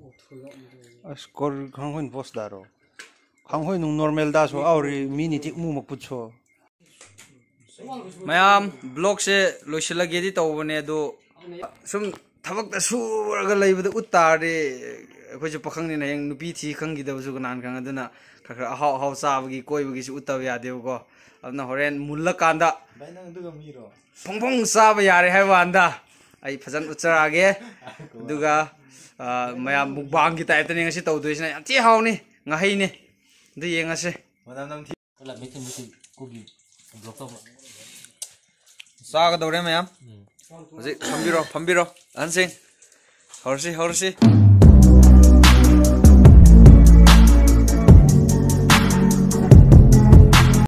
ꯑꯣ, ꯊꯣꯛꯂꯛꯑꯝꯃꯤ꯫ ꯑꯁ, ꯀꯣꯔ ꯈꯪꯍꯣꯏꯅ post ꯇꯥꯔꯣ? ꯈꯪꯍꯣꯏ ꯅꯨꯡ normal ꯗꯥꯁꯨ ꯑꯥꯎꯔꯤ ꯃꯤꯅꯤ ꯇꯤꯛ ꯃꯨ ꯃꯀꯨꯠꯁꯨ꯫ ꯃꯌꯥꯝ, ꯕ꯭ꯂꯣꯛꯁꯦ ꯂꯣꯏꯁꯤꯜꯂꯒꯦꯗꯤ ꯇꯧꯕꯅꯦ, ꯑꯗꯣ ꯁꯨꯝ ꯊꯕꯛꯇ ꯁꯨꯔꯒ ꯂꯩꯕꯗ ꯎꯠ ꯇꯥꯔꯗꯤ ꯑꯩꯈꯣꯏꯁꯨ ꯄꯥꯈꯪꯅꯤꯅ ꯍꯌꯦꯡ ꯅꯨꯄꯤ ꯊꯤ ꯈꯪꯈꯤꯗꯕꯁꯨ ꯀꯅꯥꯅ ꯈꯪ꯫ ꯑꯗꯨꯅ ꯈꯔ ꯈꯔ ꯑꯍꯥꯎ ꯑꯍꯥꯎ ꯆꯥꯕꯒꯤ, ꯀꯣꯏꯕꯒꯤꯁꯨ ꯎꯠꯇꯕ ꯌꯥꯗꯦꯕꯀꯣ꯫ ꯑꯗꯨꯅ ꯍꯣꯔꯦꯟ ꯃꯨꯜꯂꯀꯥꯟꯗ ꯚꯥꯏ, ꯅꯪ ꯑꯗꯨꯒ ꯃꯤꯔꯣ? ꯐꯣꯡ ꯐꯣꯡ ꯆꯥꯕ ꯌꯥꯔꯦ ꯍꯥꯏꯕ ꯀꯥꯟꯗ ꯑꯩ ꯐꯖꯅ ꯎꯠꯆꯔꯛꯑꯒꯦ꯫ ꯑꯗꯨꯒ, ꯑ, ꯃꯌꯥꯝ ꯃꯨꯛꯕꯥꯡꯒꯤ ꯇꯥꯏꯞꯇꯅꯦ ꯉꯁꯤ ꯇꯧꯗꯣꯏꯁꯤꯅ꯫ ꯌꯥꯝ ꯊꯤ ꯍꯥꯎꯅꯤ, ꯉꯥꯍꯩꯅꯤ꯫ ꯑꯗꯨ ꯌꯦꯡꯉꯁꯦ꯫ ꯃꯅꯝ ꯅꯝꯊꯤ꯫ ꯆꯠꯂ ꯃꯩꯇꯩ ꯃꯩꯇꯩ ꯀꯨꯀꯤ ꯕ꯭ꯂꯣꯛ ꯇꯧꯕ꯫ ꯆꯥꯒꯗꯧꯔꯦ ꯃꯌꯥꯝ꯫ ꯍꯧꯖꯤꯛ ꯐꯝꯕꯤꯔꯣ, ꯐꯝꯕꯤꯔꯣ꯫ ꯑꯍꯟꯁꯤꯡ, ꯍꯧꯔꯁꯤ, ꯍꯧꯔꯁꯤ꯫